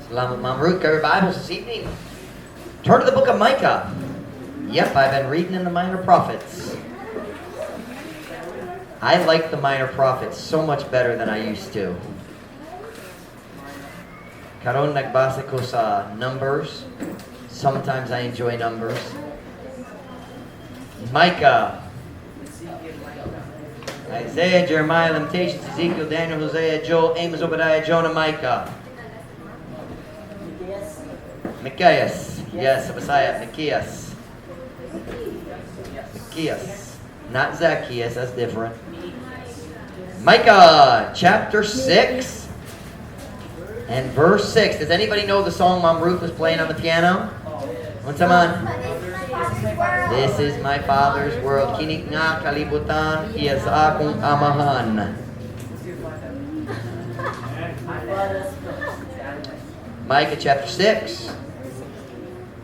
Salamat, Ma'am Ruth. Grab your Bibles this evening. Turn to the book of Micah. Yep, I've been reading in the Minor Prophets. I like the Minor Prophets so much better than I used to. Karon nagbasa ko sa Numbers. Sometimes I enjoy Numbers. Micah. Isaiah, Jeremiah, Lamentations, Ezekiel, Daniel, Hosea, Joel, Amos, Obadiah, Jonah, Micah. Micaeas. Yes, Messiah. Micaeas. Micaeas. Not Zacchaeus, that's different. Micah chapter 6 and verse 6. Does anybody know the song Mom Ruth was playing on the piano? Unsa man? "This is my Father's world." Kini nga kalibutan iya sa akong amahan. Micah chapter 6.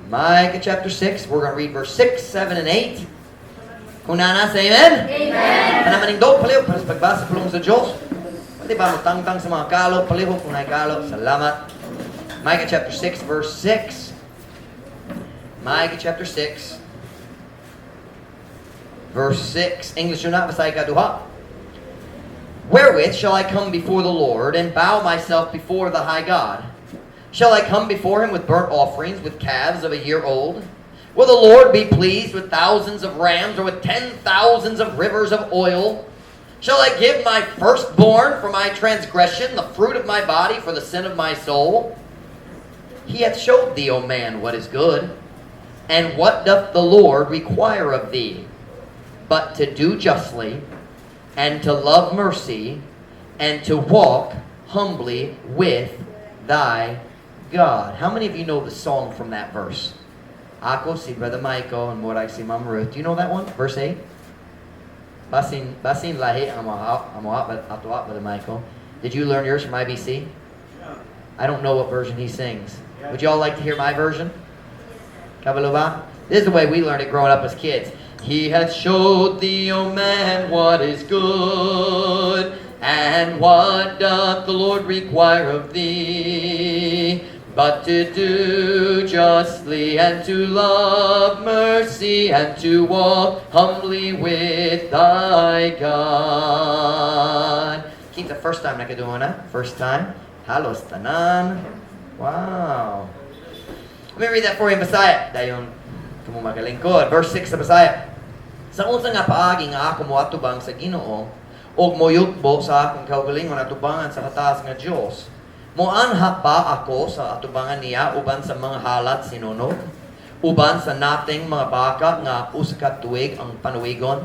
Micah chapter 6. We're going to read verse 6, 7, and 8. Kung naa na, say amen. Amen. Ana manindog, palihog, para sa pagbasa pulong sa Diyos. Pwede ba mo tangtang sa mga kalo, palihog kung naay kalo. Salamat. Micah chapter 6, verse 6. Micah chapter 6, verse 6. English or not, Bisaya kaduha. "Wherewith shall I come before the Lord and bow myself before the high God? Shall I come before him with burnt offerings, with calves of a year old? Will the Lord be pleased with thousands of rams or with 10,000s of rivers of oil? Shall I give my firstborn for my transgression, the fruit of my body for the sin of my soul? He hath showed thee, O man, what is good. And what doth the Lord require of thee? But to do justly, and to love mercy, and to walk humbly with thy God." How many of you know the song from that verse? Ako si Brother Michael and murag si Ma'am Ruth. Do you know that one? Verse 8? Basin, basin lahi ang mga ato, Brother Michael. Did you learn yours from IBC? I don't know what version he sings. Would you all like to hear my version? Kabalo ba? This is the way we learned it growing up as kids. "He hath showed thee, O man, what is good. And what doth the Lord require of thee? But to do justly and to love mercy and to walk humbly with thy God." Kinsa first time nakadungog ana? First time? Halos tanan. Wow. Let me read that for you in Bisaya. Dayon kamo makalingkod. Verse 6 sa Bisaya. "Sa unsa nga paagi nga ako moatubang sa Ginoo ug moyugbo sa akong kaugalingon atubangan sa kataas nga Dios? Moanha ba ako sa atubangan niya uban sa mga halat sinunog? Uban sa nating mga baka nga usa ka tuig ang panuwigon?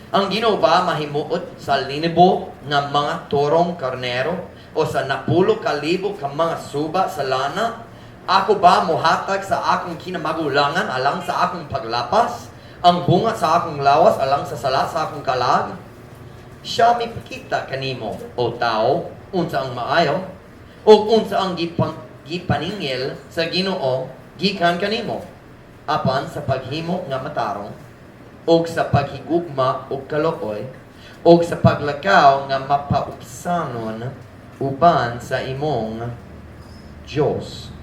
Ang Ginoo ba mahimuot sa linibo nga mga torong karnero o sa 10,000 ka mga suba sa lana? Ako ba mohatag sa akong kinamagulangan alang sa akong paglapas? Ang bunga sa akong lawas alang sa sala sa akong kalag? Siya mipakita kanimo, o tao, unsa ang maayo, ug unsa ang gipaningil sa Ginoo gikan kanimo, apan sa paghimo nga matarong, ug sa paghigugma og kaluoy, ug sa paglakaw nga mapaubsanon uban sa imong Dios."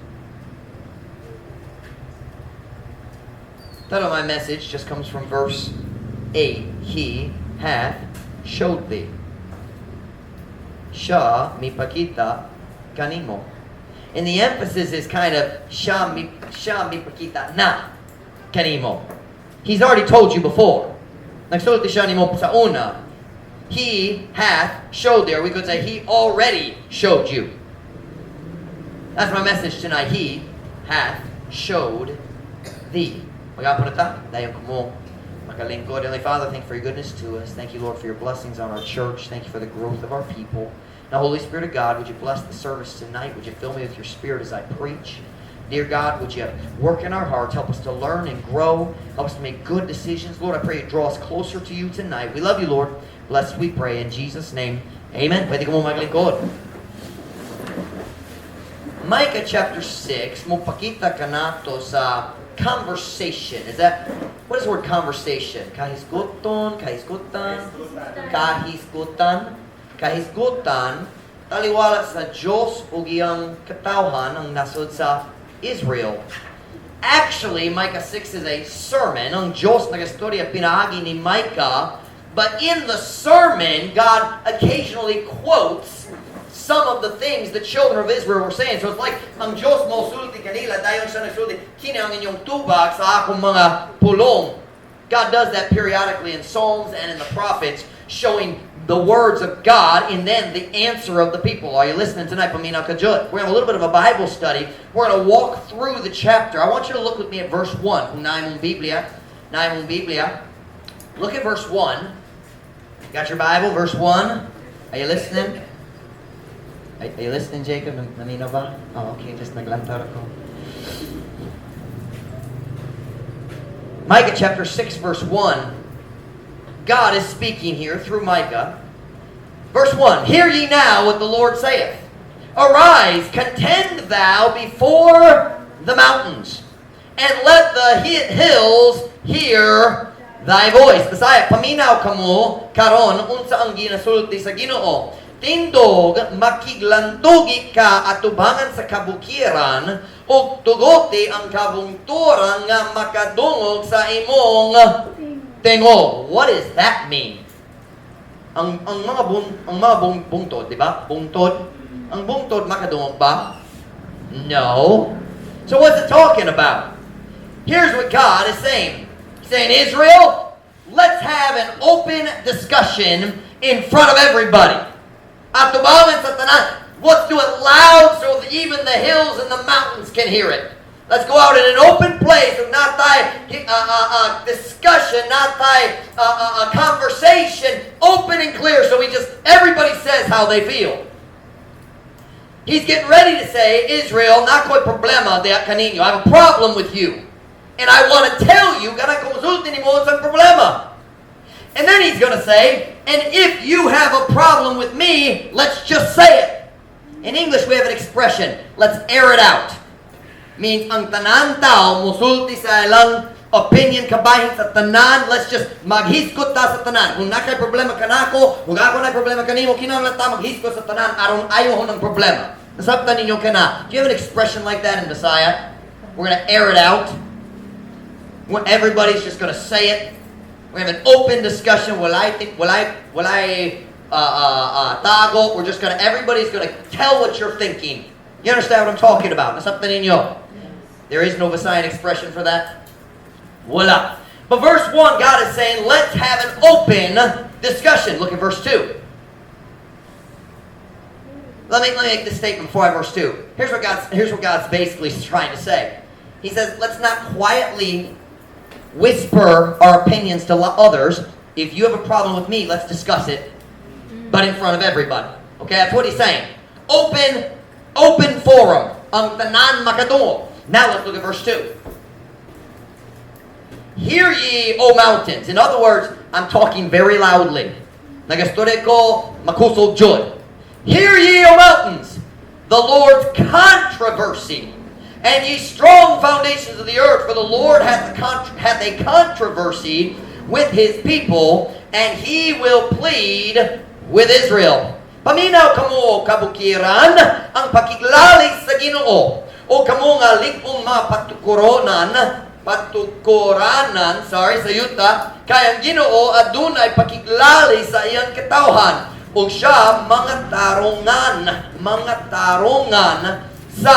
Title of my message just comes from verse 8. "He hath showed thee." Siya mipakita kanimo. And the emphasis is kind of siya mipakita na kanimo. He's already told you before. Nagsulti siya nimo sa una. "He hath showed thee." Or we could say, "He already showed you." That's my message tonight. "He hath showed thee." Mag-ampo na ta. Dayon kamo makalingkod. Heavenly Father, thank you for your goodness to us. Thank you, Lord, for your blessings on our church. Thank you for the growth of our people. Now, Holy Spirit of God, would you bless the service tonight? Would you fill me with your Spirit as I preach? Dear God, would you work in our hearts? Help us to learn and grow. Help us to make good decisions. Lord, I pray you draw us closer to you tonight. We love you, Lord. Bless, we pray. In Jesus' name, amen. Pwede kamo maglingkod. Micah chapter 6, mopakita kanato sa conversation. What is the word "conversation"? Kahisguton, kahisgutan, kahisgutan, kahisgutan, Taliwala sa Diyos ug iyang katawhan ang nasod sa Israel. Actually, Micah 6 is a sermon. Ang Diyos nagastorya pinaagi ni Micah. But in the sermon, God occasionally quotes some of the things the children of Israel were saying. So it's like, ang Diyos mosulti kanila, dayon siya nagsulti, kini ang inyong tubag sa akong mga pulong. God does that periodically in Psalms and in the prophets, showing the words of God and then the answer of the people. Are you listening tonight? Paminaw ka jud. We're having a little bit of a Bible study. We're going to walk through the chapter. I want you to look with me at verse 1. Kung naa mong Biblia, naa mong Biblia. Look at verse 1. Got your Bible? Verse 1. Are you listening? Are you listening, Jacob? Naminaw ba? Oh, okay. Just naglantar ako. Micah chapter 6, verse 1. God is speaking here through Micah. Verse 1. "Hear ye now what the Lord saith. Arise, contend thou before the mountains, and let the hills hear thy voice." Bisaya, paminaw kamo karon unsa ang ginasulti sa Ginoo. Tindog, makiglantugi ka atubangan sa kabukiran ug tugoti ang kabungturan nga makadungog sa imong tingog. What does that mean? Ang mga bungtod, di ba? Bungtod. Ang bungtod makadungog ba? No. So what's it talking about? Here's what God is saying. He's saying, "Israel, let's have an open discussion in front of everybody. Atubangan sa tanan. Let's do it loud so that even the hills and the mountains can hear it. Let's go out in an open place of naa tay discussion, naa tay conversation, open and clear, so we just everybody says how they feel." He's getting ready to say, "Israel, naa ko'y problema diha kaninyo. I have a problem with you. And I want to tell you, ganahan ko musulti nimo sa problema." And then he's going to say, "And if you have a problem with me, let's just say it." In English, we have an expression, "Let's air it out." Means ang tanan tao musulti sa ilang opinion kabahin sa tanan, let's just maghiskot ta sa tanan. Kung naa kay problema kanako, kung ako na problema kanimo, kinahanglan ta maghiskot sa tanan aron ayohon ang problema. Nasabtan ninyo kana? Do you have an expression like that in Bisaya? We're gonna air it out. When everybody's just gonna say it. We have an open discussion. Will I think? Will I? Will I? Tago. Everybody's gonna tell what you're thinking. You understand what I'm talking about? Nasabtan ninyo? There is no Visayan expression for that. Wala. But verse 1, God is saying, "Let's have an open discussion." Look at verse 2. Let me make this statement before I verse 2. Here's what God's basically trying to say. He says, "Let's not quietly whisper our opinions to others. If you have a problem with me, let's discuss it, but in front of everybody." Okay, that's what he's saying. Open forum. Ang tanan makadungog. Now let's look at verse 2. "Hear ye, O mountains." In other words, I'm talking very loudly. Nagastorya ko, makusog jud. "Hear ye, O mountains, the Lord's controversy, and ye strong foundations of the earth, for the Lord hath a controversy with his people, and he will plead with Israel." Paminaw kamo kabukiran ang pakiglalis sa Ginoo o kamo nga lig-ong mga patukoranan, sorry, sa yuta, kay ang Ginoo adunay pakiglalis sa iyang katawhan ug siya mga tarungan sa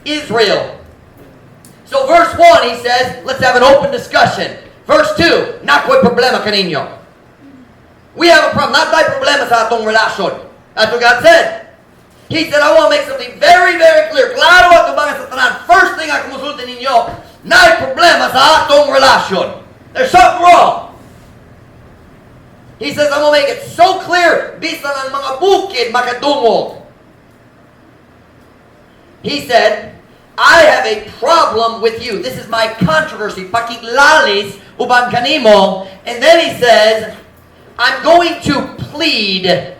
Israel. So verse 1, he says, "Let's have an open discussion." Verse 2, naa ko'y problema kaninyo. We have a problem. Naa tay problema sa atong relasyon. That's what God said. He said, "I want to make something very, very clear. Klaro atubangan sa tanan. First thing ako musulti ninyo, naay problema sa atong relasyon. There's something wrong." He says, "I'm going to make it so clear, bisan ang mga bukid makadungog." He said, "I have a problem with you. This is my controversy. Pakiglalis uban kanimo." And then he says, "I'm going to plead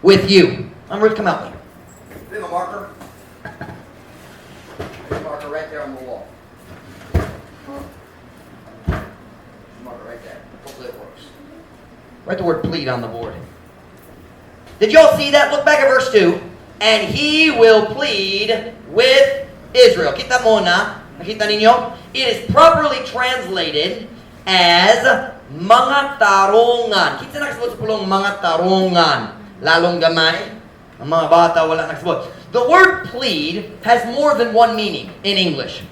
with you." I'm going to come out here. Do you have a marker? There's a marker right there on the wall. There's a marker right there. Hopefully it works. Write the word "plead" on the board. Did y'all see that? Look back at verse 2. "And he will plead with Israel." Kita mo na? Nakita ninyo? It is properly translated as mga tarungan. Kita nakasabot sa pulong mga tarungan? Lalong gamay. Ang mga bata wala nakasabot. The word "plead" has more than one meaning in English.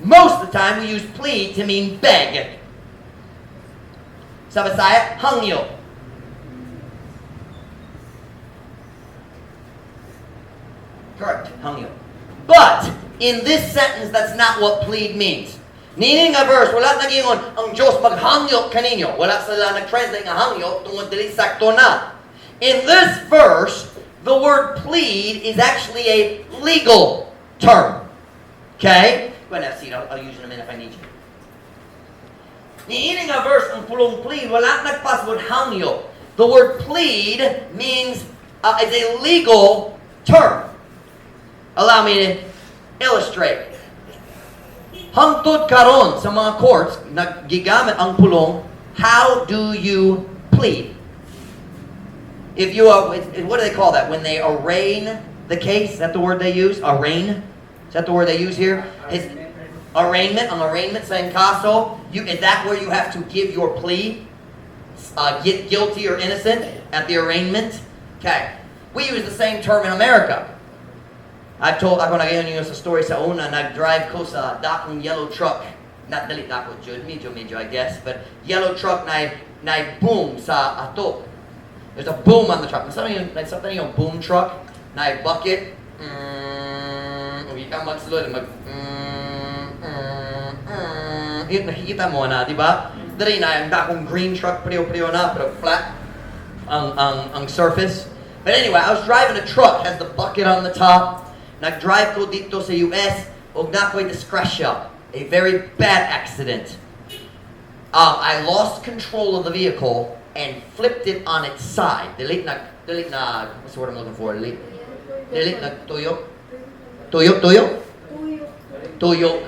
Most of the time, we use "plead" to mean "beg." Sa Bisaya, hangyo. Correct, hangyo. But in this sentence, that's not what "plead" means. Niini nga verse, wala nagingon ang Diyos maghangyo kaninyo. Wala sila nag-translate nga hangyo tungod dili sakto na. In this verse, the word "plead" is actually a legal term. Okay? Go ahead and have a seat. I'll use it in a minute if I need you. Niini nga verse, ang pulong "plead", wala nagpasabot hangyo. The word "plead" means, it's a legal term. Allow me to illustrate. Hangtod karon sa mga courts, naggigamit ang pulong, "How do you plead?" If you are, what do they call that? When they arraign the case, is that the word they use? Arraign? Is that the word they use here? His arraignment, ang arraignment sa kaso, is that where you have to give your plea? Get guilty or innocent at the arraignment? Okay. We use the same term in America. I've told, ako nagayon ninyo sa story sa una, nag-drive ko sa dakong yellow truck. Not dali dako jud, medyo medyo I guess, but yellow truck na boom sa ato. There's a boom on the truck. Nasa yung boom truck, na bucket, ug ikaw magsulod, mag, yun, nakikita mo na, di ba? Dali na, ang dakong green truck, pareho-pareho na, pero flat ang surface. But anyway, I was driving a truck, has the bucket on the top. Nag-drive ko dito sa US, ug naa ko'y disgrasya, a very bad accident. I lost control of the vehicle and flipped it on its side. Dili na, what's the word I'm looking for? Dili na tuyok. Tuyok, tuyok? Tuyok.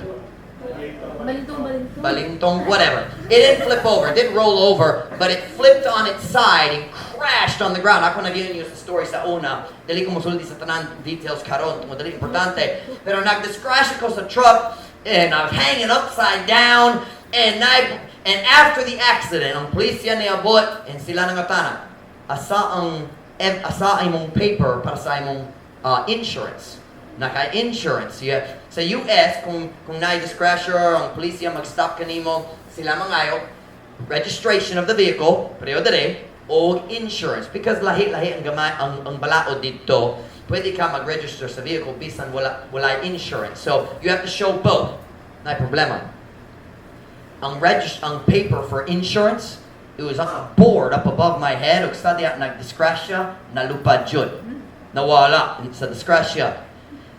Balintong, balintong. Balintong, whatever. It didn't flip over, it didn't roll over, but it flipped on its side and crashed on the ground. Ako nag yung sa story sa una. Dili ko musulti sa tanan details karon, tungod dili importante. Pero nag-disgrasya ko sa truck and I was hanging upside down and after the accident, ang pulisya niabot and sila nangutana, asa imong paper para sa imong insurance? Naka-insurance. Yeah. Sa US, kung na-disgrasya, ang pulisya mag-stop kanimo, sila mangayo, registration of the vehicle, pareho dire, o insurance. Because lahi-lahi ang, gamay, ang balaod dito, pwede ka mag-register sa vehicle bisan wala insurance. So, you have to show both. Na problema. Ang paper for insurance, it was on a board up above my head, ug sa diha nagdisgrasya, nalupad jud. Nawala sa disgrasya.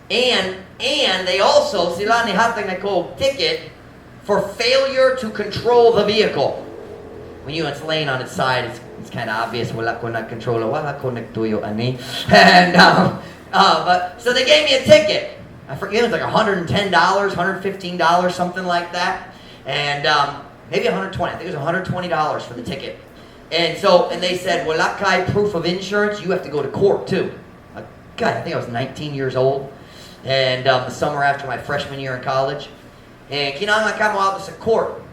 And they also, sila nihatag na ko ticket for failure to control the vehicle. When you it's laying on its side, it's kind of obvious wala ko nag-control, wala ko nagtuyo ani. And but so they gave me a ticket. I forget, it was like $110, $115, something like that. And maybe 120. I think it was $120 for the ticket. And so, and they said, "Wala kay proof of insurance, you have to go to court too." God, I think I was 19 years old. And the summer after my freshman year in college. And kinahanglan ka mo sa court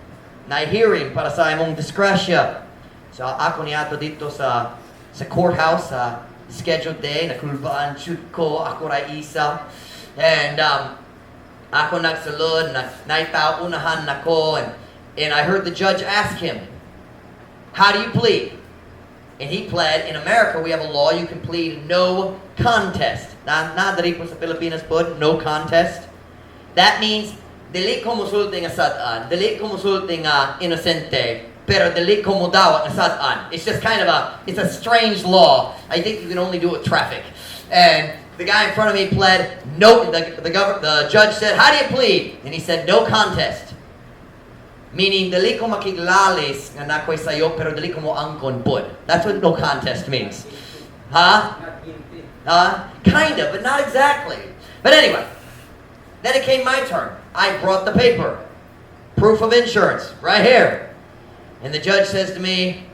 na hearing para sa imong disgrasya. So ako niadto dito sa courthouse sa scheduled day, nakulbaan jud ko, ako ra isa. And ako nagsulod, na naitaw unahan nako, and I heard the judge ask him, "How do you plead?" And he pled, in America we have a law, you can plead no contest. Na diri po sa Pilipinas po, no contest. That means, dili ko musulti nga sad-an, dili ko musulti nga inosente, pero dili ko mudawat nga sad-an. It's just kind of a, it's a strange law. I think you can only do it with traffic. And the guy in front of me pled no, the judge said, "How do you plead?" And he said, "No contest." Meaning, dili ko makiglalis nga naa ko'y sayop, pero dili ko mo angkon pod. That's what "no contest" means. Huh? Not guilty. Kind of, but not exactly. But anyway, then it came my turn. I brought the paper. Proof of insurance, right here. And the judge says to me,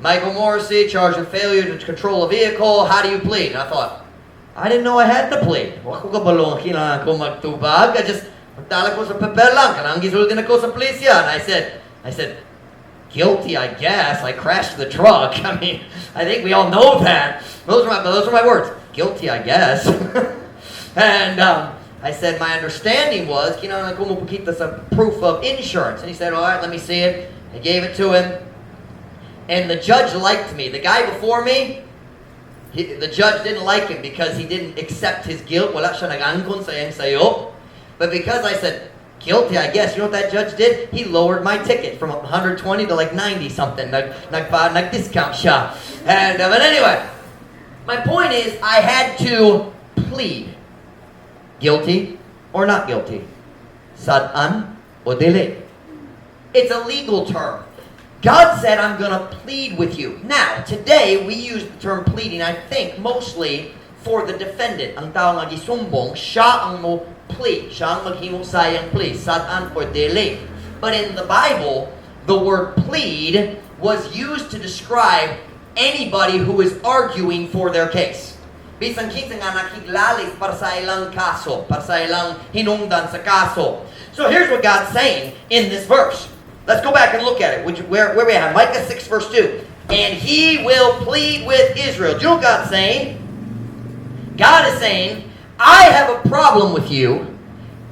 "Michael Morrissey, charged with failure to control a vehicle. How do you plead?" And I thought, I didn't know I had to plead. Wa ko kabalo nga kinahanglan ko magtubag. I just, magdala ko sa papel lang. Kanang gisulti nako sa pulisya. And I said, "Guilty, I guess. I crashed the truck." I mean, I think we all know that. Those are my words. "Guilty, I guess." And I said, my understanding was, kinahanglan ko mopakita sa proof of insurance. And he said, "All right, let me see it." I gave it to him. And the judge liked me. The guy before me, the judge didn't like him because he didn't accept his guilt. Wala siya nag-angkon sa iyang sayo. But because I said, "Guilty, I guess," you know what that judge did? He lowered my ticket from 120 to like 90 something. Nag-discount siya. But anyway, my point is I had to plead. Guilty or not guilty. Sad-an o dili. It's a legal term. God said, "I'm going to plead with you." Now, today, we use the term pleading, I think, mostly for the defendant. Ang tao nga gisumbong, siya ang mo plead. Siya ang maghimo sa iyang plea. Sad-an or dili. But in the Bible, the word "plead" was used to describe anybody who is arguing for their case. Bisan kinsa nga nakiglalis para sa ilang kaso, para sa ilang hinungdan sa kaso. So here's what God's saying in this verse. Let's go back and look at it. Where we have Micah 6 verse 2. "And he will plead with Israel." Do you know what God's saying? God is saying, "I have a problem with you,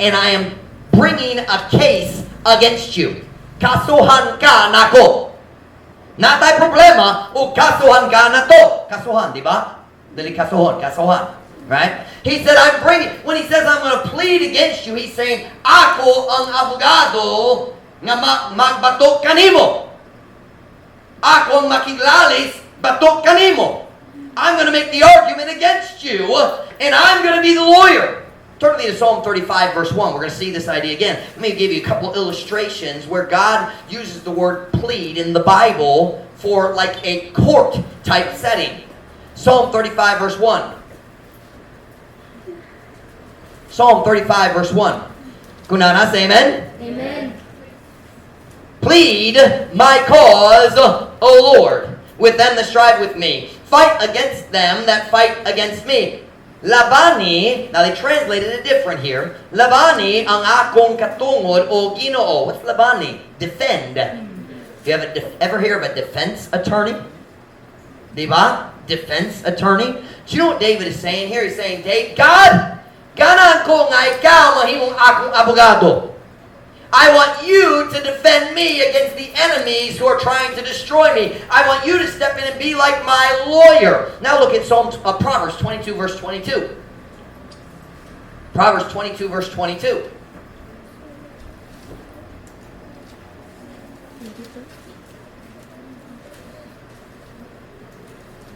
and I am bringing a case against you." Kasuhan ka nako. Naa tay problema o kasuhan ka nato. Kasuhan, di ba? Dili kasuhon, kasuhan. Right? He said, I'm bringing, when he says "I'm going to plead against you," he's saying, "Ako ang abogado nga magbato kanimo. Ako ang makiglalis, bato kanimo. I'm going to make the argument against you, and I'm going to be the lawyer." Turn with me to Psalm 35, verse 1. We're going to see this idea again. Let me give you a couple illustrations where God uses the word "plead" in the Bible for like a court type setting. Psalm 35, verse 1. Psalm 35, verse 1. Kung naa na, say amen. Amen. "Plead my cause, O Lord, with them that strive with me. Fight against them that fight against me." Labani, now they translated it different here. "Labani ang akong katungod, O Ginoo." What's labani? Defend. Do you ever hear of a defense attorney? Diba? Defense attorney. Do you know what David is saying here? He's saying, "Dave, God, ganahan ko nga ikaw mahimong akong abogado. I want you to defend me against the enemies who are trying to destroy me. I want you to step in and be like my lawyer." Now look at Proverbs 22, verse 22. Proverbs 22, verse 22.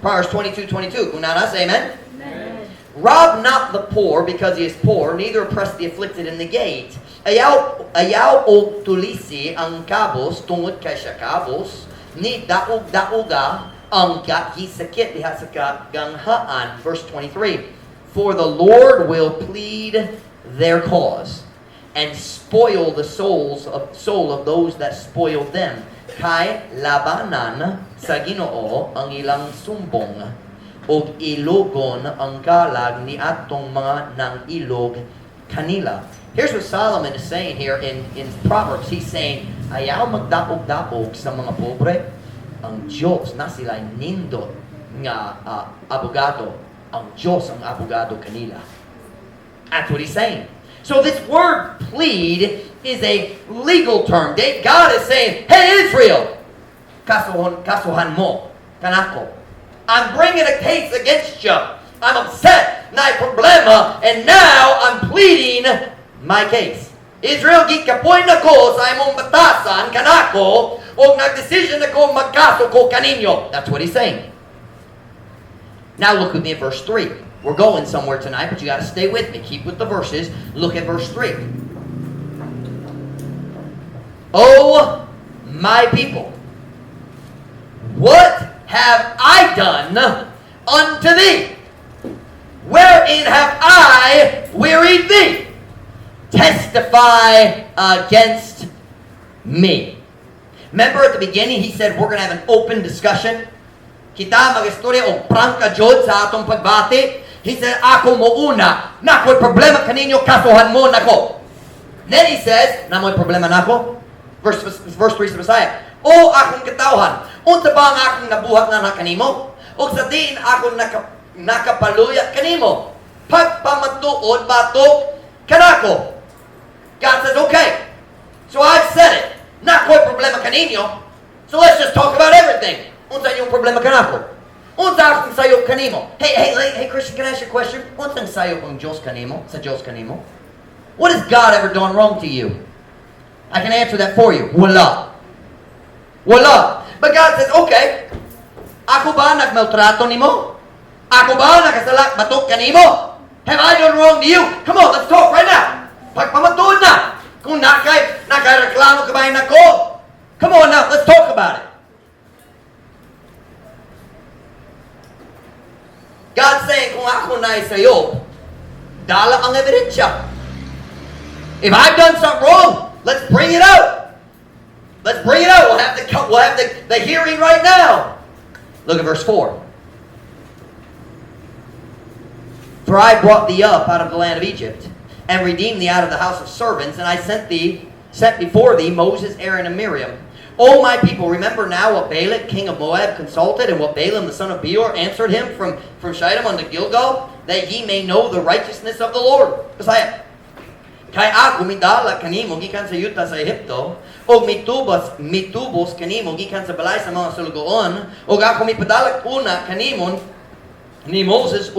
Proverbs 22, 22. Kung naa na, say amen. Amen. "Rob not the poor because he is poor, neither oppress the afflicted in the gate. Ayaw, ayaw og tulisi ang kabos tungod kay siya kabos, ni daog-daoga ang gisakit diha sa kaganghaan." Verse 23. "For the Lord will plead their cause and spoil the soul of those that spoil them. Kay labanan sa Ginoo ang ilang sumbong ug ilugon ang kalag ni atong mga nang-ilog kanila." Here's what Solomon is saying here in Proverbs. He's saying, ayaw magdaog-daog sa mga pobre. Ang Diyos naa sila nindot nga abogado. Ang Diyos ang abogado kanila. That's what he's saying. So this word "plead" is a legal term. God is saying, "Hey Israel, kasuhan mo kanako. I'm bringing a case against you. I'm upset, naay problema, and now I'm pleading my case. Israel, gikapoy na ko sa imong batasan kanako, ug nagdesisyon ako magkaso ko kaninyo." That's what he's saying. Now look with me at verse 3. We're going somewhere tonight, but you got to stay with me. Keep with the verses. Look at verse 3. "Oh, my people, what have I done unto thee? Wherein have I wearied thee? Testify against me." Remember at the beginning, he said we're going to have an open discussion. Kita mag-istorya og prangka jud sa atong pagbati. He said, "Ako mouna. Naa ko'y problema kaninyo, kasuhan mo nako." Then he says, "Naa mo'y problema nako?" Verse 3 sa Bisaya. "O akong katawhan, unsa ba ang akong nabuhat nga na kanimo? O sa diin ako nakapaluya kanimo? Pagpamatuod batok kanako." God says, "Okay, so I've said it. Naa ko'y problema kaninyo. So let's just talk about everything. Unsa inyong problema kanako? Unsa akong sayop kanimo?" Hey, hey, hey, hey, Christian, can I ask you a question? Unsang sayop ang Diyos kanimo? Sa Diyos kanimo? What has God ever done wrong to you? I can answer that for you. Wala. Wala. But God says, "Okay, ako ba nagmaltrato nimo? Ako ba nakasala batok kanimo? Have I done wrong to you? Come on, let's talk right now. Pagpamatuod na. Kung naa kay reklamo ka ba nako? Come on now, let's talk about it." God saying, "Kung ako na sa'yo, dala ang ebidensya. If I've done something wrong, let's bring it out. Let's bring it out. We'll have the hearing right now." Look at verse 4. "For I brought thee up out of the land of Egypt, and redeemed thee out of the house of servants, and I sent before thee Moses, Aaron, and Miriam. O my people, remember now what Balak, king of Moab, consulted, and what Balaam the son of Beor answered him from Shittim unto Gilgal, that ye may know the righteousness of the Lord." Bisaya. "Kay ako midala kanimo gikan sa yuta sa Ehipto, ug mitubos kanimo gikan sa balay sa mga sulugoon, ug ako mipadala una kanimo ni Moses,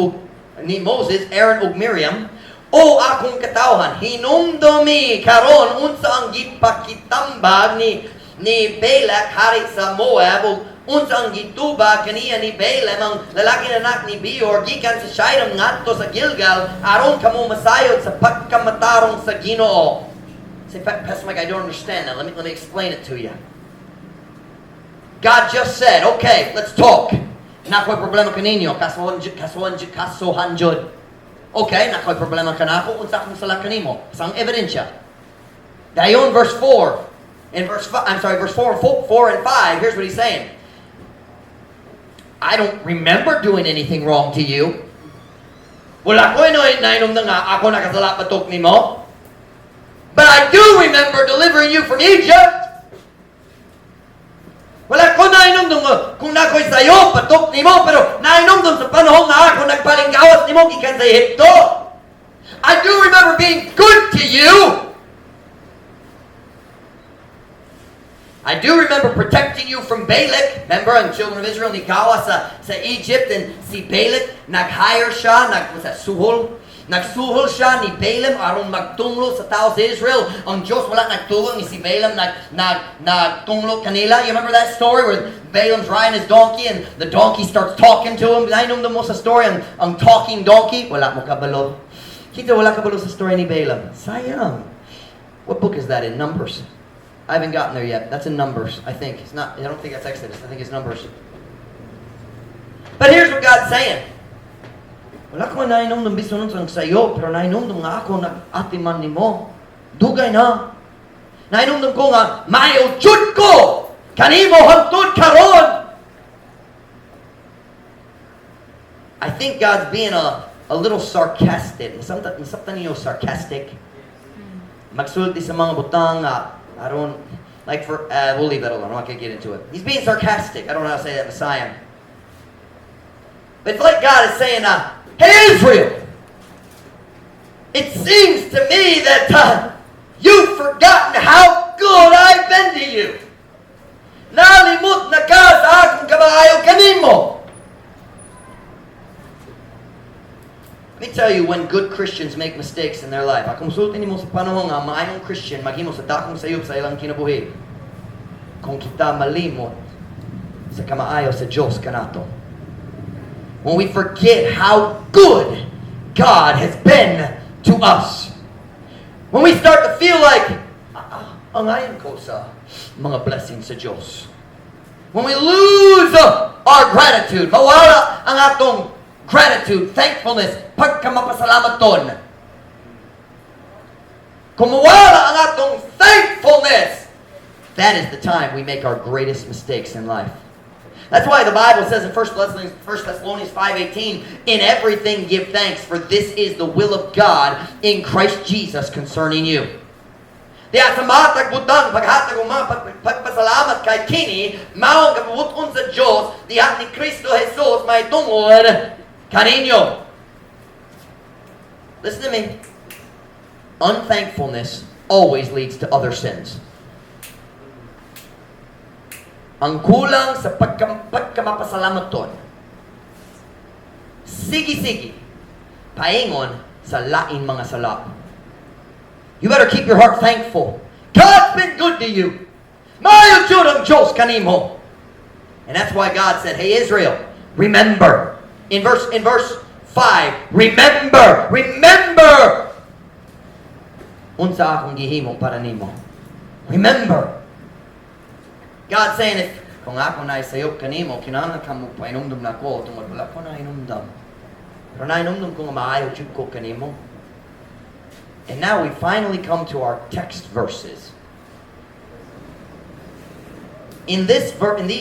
Aaron ug Miriam. O akong katawhan, hinumdumi karon unsa ang gipakitambag ni Balak, hari sa Moab, ug unsa ang gitubag kaniya ni Balaam, ang lalaki na anak ni Beor, gikan sa Shittim ngadto sa Gilgal, aron kamo masayod sa pagkamatarong sa Ginoo." Say, "Pastor Mike, I don't understand that." Let me explain it to you. God just said, "Okay, let's talk. Naa ko'y problema kaninyo, kasuhan, kasuhan, kasuhan jud. Okay, naa ko'y problema kanako, unsa akong sala kanimo? Asa ang ebidensya?" Dayon, verse 4, in verse 5, I'm sorry, verse 4, 4, 4 and 5, here's what he's saying. "I don't remember doing anything wrong to you. Wala ko nainom na nga ako nakasala batok nimo. But I do remember delivering you from Egypt. Wala ko nainom kung naa ko'y sayop batok nimo, pero nainom sa panahon nga ako nagpalinggawas nimo gikan sa Ehipto. I do remember being good to you. I do remember protecting you from Balak." Remember, ang children of Israel nigawas sa Egypt, and si Balak, nag-hire siya, what's that, suhol? Nagsuhol siya ni Balaam aron magtunglo sa tao sa Israel. Ang Diyos wala nagtugang ni si Balaam nagtunglo kanila. You remember that story where Balaam's riding his donkey and the donkey starts talking to him? Nainom mo sa story ang talking donkey? Wala mo kabalo. Kita wala kabalo sa story ni Balaam. Sayang. What book is that in? Numbers. I haven't gotten there yet. That's in Numbers, I think. It's not, I don't think that's Exodus. I think it's Numbers. But here's what God's saying. "Wala ko nainom ng bisan unsang sayop, pero nainom nga ako nag-atiman nimo. Dugay na. Nainom ko nga, maayo jud ko kanimo hangtod karon." I think God's being a little sarcastic. Masabtan ninyo sarcastic? Magsulti sa mga butang nga, I don't, like for, we'll leave that alone. I'm not going to get into it. He's being sarcastic. I don't know how to say that, Messiah. But it's like God is saying, "Hey Israel, it seems to me that you've forgotten how good I've been to you. Nalimot na ka sa akong kamaayo kanimo." Let me tell you when good Christians make mistakes in their life. Akong sulti nimo sa panahon nga maayong Christian maghimo sa dakong sayop sa ilang kinabuhi. Kung kita malimot sa kamaayo sa Dios kanato. When we forget how good God has been to us. When we start to feel like, "Ah, angayan ko sa mga blessings sa Diyos." When we lose our gratitude, mawala ang atong gratitude, thankfulness, pagkamapasalamaton. Kung mawala ang atong thankfulness, That is the time we make our greatest mistakes in life. That's why the Bible says in 1 Thessalonians 5:18, "In everything give thanks, for this is the will of God in Christ Jesus concerning you." Diya sa matag butang paghatag og mga pagpasalamat kay kini mao ang kabubut-on sa Dios diha ni Kristo Jesus mahitungod kaninyo. Listen to me. Unthankfulness always leads to other sins. Ang kulang sa pagkamapasalamaton, sige-sige, paingon sa lain mga sala. You better keep your heart thankful. God's been good to you. Maayo jud ang Diyos kanimo. And that's why God said, "Hey Israel, remember." In verse 5, "Remember, remember. Unsa akong gihimo para nimo. Remember." God saying, if kung ako na isayop kanimo, kinahanglan ka mo painumdum nako tungod wala ko na inumdum. Pero nainumdum ko nga maayo jud ko kanimo. And now we finally come to our text verses. In these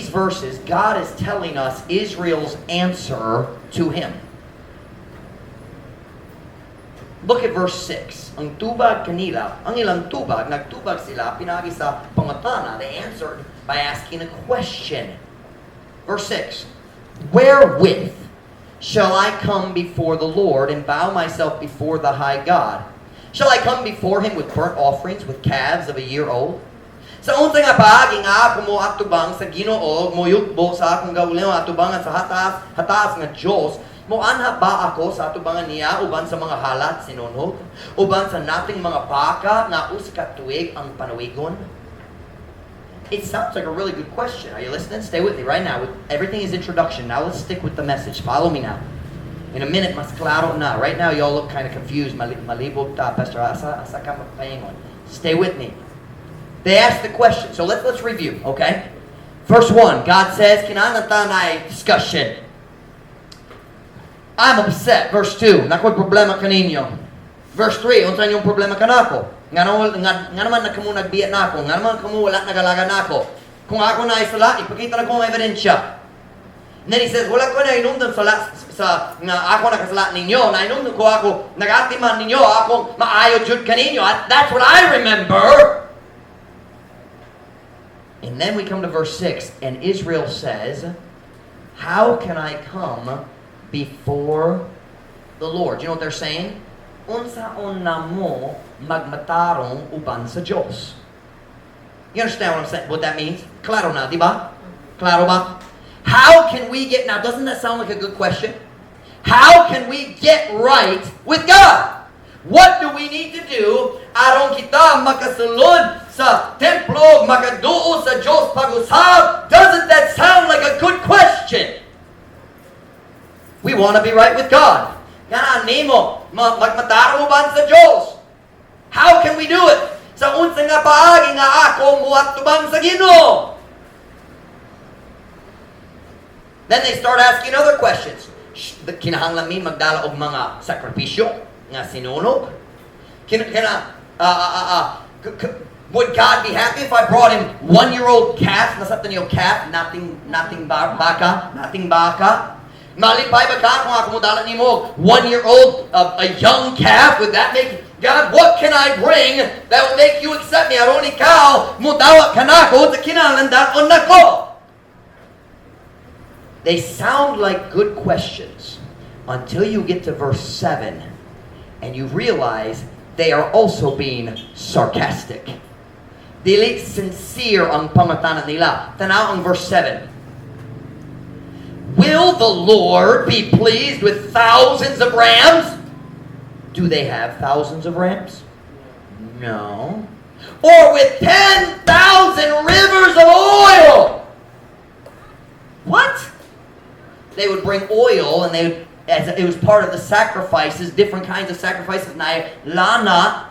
verses, God is telling us Israel's answer to him. Look at verse 6. Ang tubag kanila, ang ilang tubag, nagtubag sila, pinaagi sa pangutana. They answered by asking a question. Verse 6. "Wherewith shall I come before the Lord and bow myself before the high God? Shall I come before him with burnt offerings, with calves of a year old?" Sa unsa nga paagi nga ako mo atubang sa Ginoo, mo yugbo sa akong kaugalingon atubangan sa hataas nga Dios, mo anha ba ako sa atubangan niya uban sa mga halat sinunog, uban sa nating mga baka nga usa ka tuig ang panawigon? It sounds like a really good question. Are you listening? Stay with me right now. Everything is introduction. Now let's stick with the message. Follow me now. In a minute, mas klaro na. Right now, y'all look kind of confused. Malibog ta, Pastor. Asa ka magpaingon? Stay with me. They asked the question. So let's review, okay? Verse 1, God says, kinahanglan ta na discussion. I'm upset. Verse 2, naa ko'y problema kaninyo. Verse 3, unsa inyong problema kanako? Nga naman na kamo nagbiya nako, nga naman kamo wala nagalaga nako. Kung ako na sala, ipakita nako ang ebidensya. And then he says, wala ko na inumdum sa nga ako nakasala ninyo, na inumdum ko ako, nagatiman ninyo, ako maayo jud kaninyo. That's what I remember. And then we come to verse 6, and Israel says, "How can I come before the Lord?" You know what they're saying? Unsaon namo magmatarong uban sa Diyos? You understand what I'm saying? What that means? Klaro na, di ba? Klaro ba? How can we get, now doesn't that sound like a good question? How can we get right with God? What do we need to do aron kita makasulod sa templo, makaduo sa Diyos pag-usab? Doesn't that sound like a good question? We want to be right with God. Ganahan nimo magmatarong uban sa Diyos. How can we do it? Sa unsa nga paagi nga ako muatubang sa Ginoo? Then they start asking other questions. Kinahanglan mi magdala og mga sakripisyo nga sinunog? Can, can Would God be happy if I brought him 1-year-old calf? Nasabtan niyo calf, nothing baka, nothing baka. Malipay ba ka kung ako modala nimo 1-year-old, a young calf? Would that make God, what can I bring that will make you accept me? Aron ikaw mudawa kanako sa kinahanglan dad-on nako. They sound like good questions until you get to verse 7 and you realize they are also being sarcastic. Dili sincere ang pangutana nila. Tanaw ang verse 7. "Will the Lord be pleased with thousands of rams?" Do they have thousands of rams? No. "Or with 10,000 rivers of oil?" What? They would bring oil and they would, as it was part of the sacrifices, different kinds of sacrifices, lana.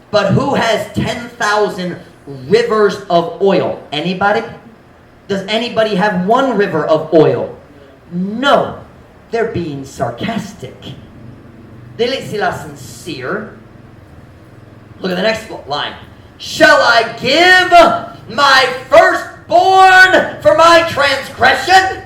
But who has 10,000 rivers of oil? Anybody? Does anybody have one river of oil? No. They're being sarcastic. Dili sila sincere. Look at the next line. Shall I give my firstborn for my transgression?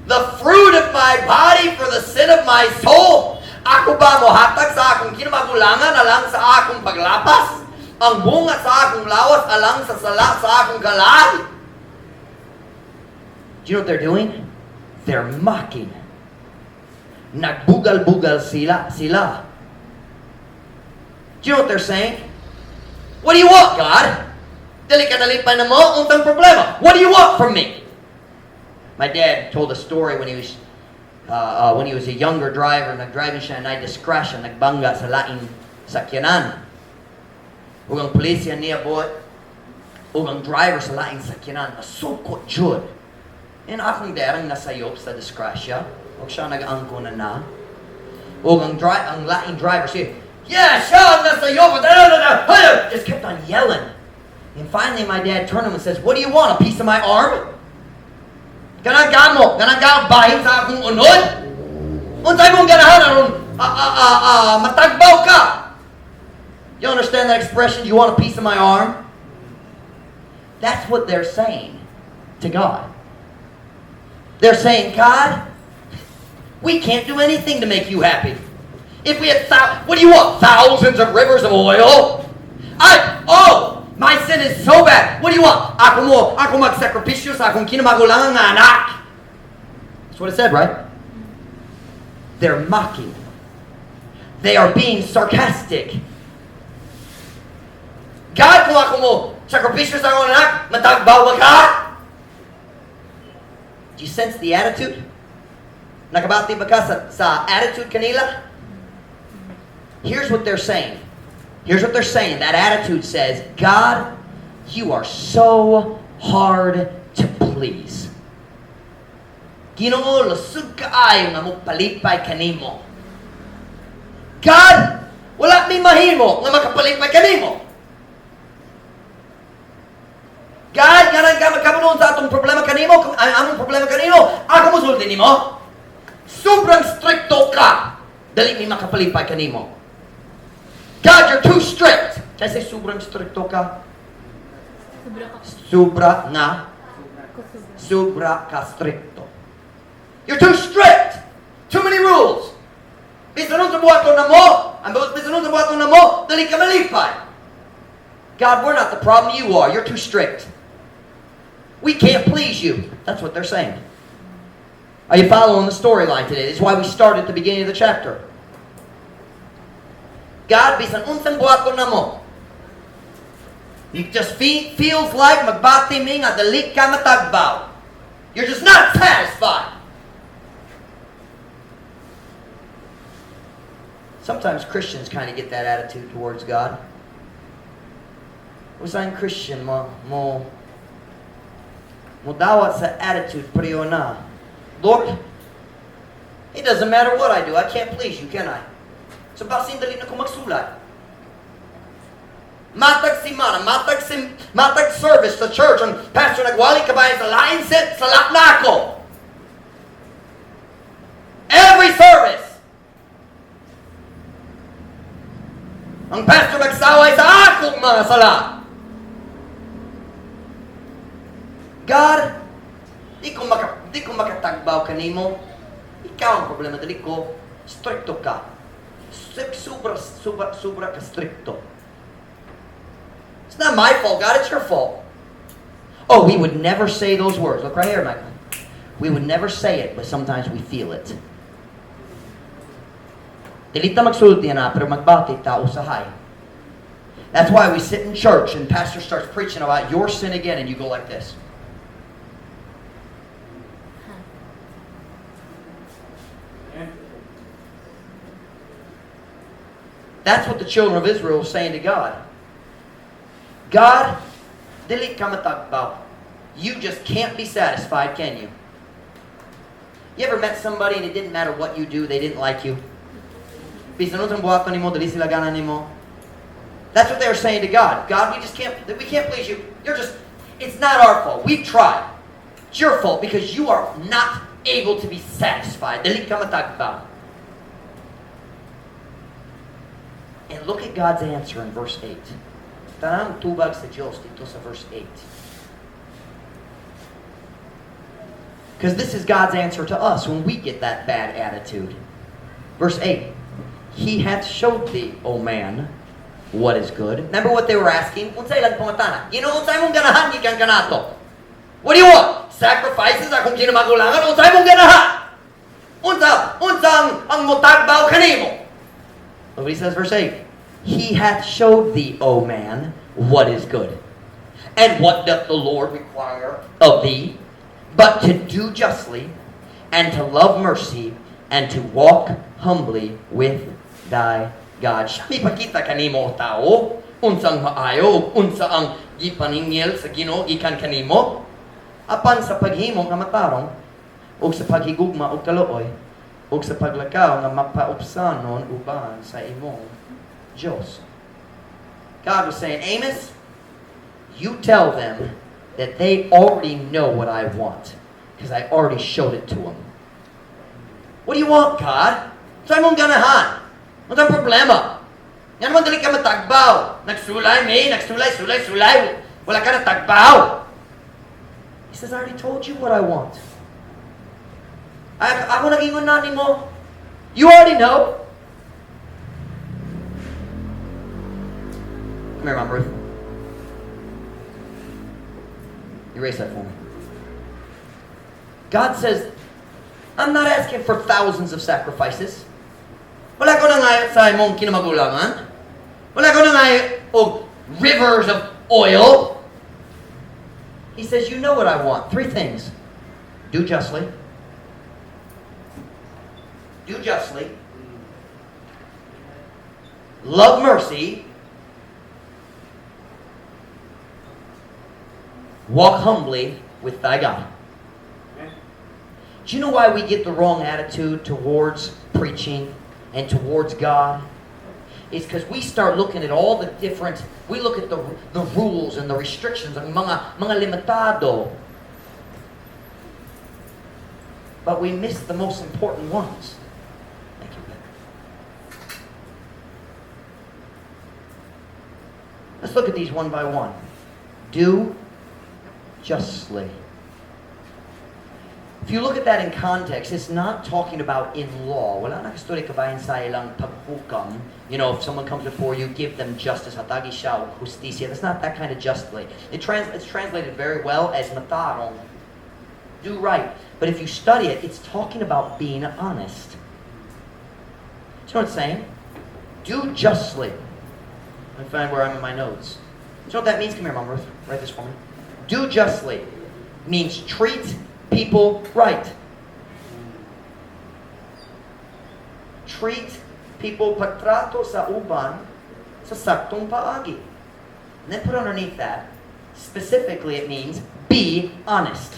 The fruit of my body for the sin of my soul? Ako ba mohatag sa akong kinamagulangan alang sa akong paglapas? Ang bunga sa akong lawas alang sa sala sa akong kalag? Do you know what they're doing? They're mocking. Nagbugal-bugal sila. Do you know what they're saying? What do you want, God? Dili ka nalipay namo, unsang problema? What do you want from me? My dad told a story when he was a younger driver, nag-driving siya na disgrasya, nagbangga sa laing sakyanan. Ug ang pulisya niabot, ug ang driver sa laing sakyanan, nasukot jud. And akong dad ang nasayop sa disgrasya, ug siya nag-angko na. Ug ang laing driver siya, "Yeah, siya ang nasayop." Just kept on yelling. And finally, my dad turned to him and says, "What do you want? A piece of my arm? Ganahan ka mo, ganahan ka bahin sa akong unod? Unsay mong ganahan aron matagbaw ka?" You understand that expression? "You want a piece of my arm?" That's what they're saying to God. They're saying, "God, we can't do anything to make you happy. If we had, what do you want? Thousands of rivers of oil? Oh, my sin is so bad. What do you want? Ako magsakripisyo sa akong kinamagulangan nga anak." That's what it said, right? They're mocking. They are being sarcastic. "God, kung ako mo sakripisyo sa akong anak, matagbaw ba ka?" Do you sense the attitude? Nakabati ba ka sa attitude kanila? Here's what they're saying. Here's what they're saying. That attitude says, "God, you are so hard to please. Ginoo, lusog kaayo nga mo palipay kanimo. God, wala mi mahimo nga makapalipay kanimo. God, ganahan ka magkabulon sa atong problema kanimo, kung ang among problema kanimo, ako mosulti nimo. Sobrang strikto ka. Dali mi makapalipay kanimo. God, you're too strict." Kasi sobrang strikto ka. Sobra ka. Sobra nga, Sobra. Sobra ka strikto. You're too strict. Too many rules. Bisan unsa buhaton namo, ang bisan unsa buhaton namo, dali ka malipay. God, we're not the problem, you are. You're too strict. We can't please you." That's what they're saying. Are you following the storyline today? This is why we start at the beginning of the chapter. "God, bisan unsang buhaton namo. It just feels like magbati mi nga dali ka matagbaw. You're just not satisfied." Sometimes Christians kind of get that attitude towards God. Usahay Christian mo dawat sa attitude pareho na. "Lord, it doesn't matter what I do, I can't please you, can I? So basin dali na ko magsulat. Matag simana, matag service sa church, ang pastor nagwali kabahin sa lain set, sala nako. Every service. Ang pastor nagsaway sa akong mga sala. God, di ko makatagbaw kanimo. Ikaw ang problema, dali ko. Strikto ka. Sobra, sobra, sobra ka strikto. It's not my fault, God, it's your fault." Oh, we would never say those words. Look right here, Michael. We would never say it, but sometimes we feel it. Dili ta magsulti na, pero magbati ta usahay. That's why we sit in church and pastor starts preaching about your sin again and you go like this. That's what the children of Israel were saying to God. "God, dili ka matagbaw. You just can't be satisfied, can you?" You ever met somebody and it didn't matter what you do, they didn't like you? Bisan unsang buhaton nimo, dili sila gana nimo. That's what they were saying to God. "God, we just can't, we can't please you. It's not our fault. We've tried. It's your fault because you are not able to be satisfied. Dili ka matagbaw." And look at God's answer in verse 8. Tanang tubag sa Diyos didto sa verse 8. Because this is God's answer to us when we get that bad attitude. Verse 8. He hath showed thee, O man, what is good. Remember what they were asking? Unsa ilang pangutana? Ginoo, unsa imong ganahan gikan kanato? What do you want? Sacrifices akong kinamagulangan? Unsa imong ganahan? Unsa? Unsa ang motagbaw kanimo? Look what he says, verse 8. He hath showed thee, O man, what is good. And what doth the Lord require of thee? But to do justly, and to love mercy, and to walk humbly with thy God. Siya mipakita kanimo, tao, unsang maayo, unsa ang gipaningil sa Ginoo gikan kanimo, apan sa paghimo nga matarong, ug sa paghigugma og kaluoy, ug sa paglakaw nga mapaupsanon uban sa imong Diyos. God was saying, "Amos, you tell them that they already know what I want because I already showed it to them." What do you want, God? Unsa imong ganahan? Ano ang problema? Ngano man dili ka matagbaw. Nagsulay, me, nagsulay, sulay, sulay. Wala ka natagbaw. He says, "I already told you what I want. Ako nagingon na nimo. You already know." Come here, Mom Ruth. Erase that for me. God says, "I'm not asking for thousands of sacrifices. Wala ko nangayo sa imong kinamagulangan. Wala ko nangayo og rivers of oil." He says, "You know what I want. Three things. Do justly. Do justly. Love mercy. Walk humbly with thy God." Do you know why we get the wrong attitude towards preaching and towards God? It's because we start looking at all the different, we look at the rules and the restrictions, ang mga limitado. But we miss the most important ones. Thank you, Ben. Let's look at these one by one. Do justly. If you look at that in context, it's not talking about in law. Wala na kastorya kabahin sa ilang paghukam. If someone comes before you, give them justice. Hatagi siya og hustisya. That's not that kind of justly. It's translated very well as matarong. Do right. But if you study it, it's talking about being honest. Do you know what it's saying? Do justly. Let me find where I'm in my notes. Do you know what that means? Come here, Mom Ruth. Write this for me. Do justly means treat people right. Treat people, pagtrato sa uban sa saktong paagi. And then put underneath that, specifically it means be honest.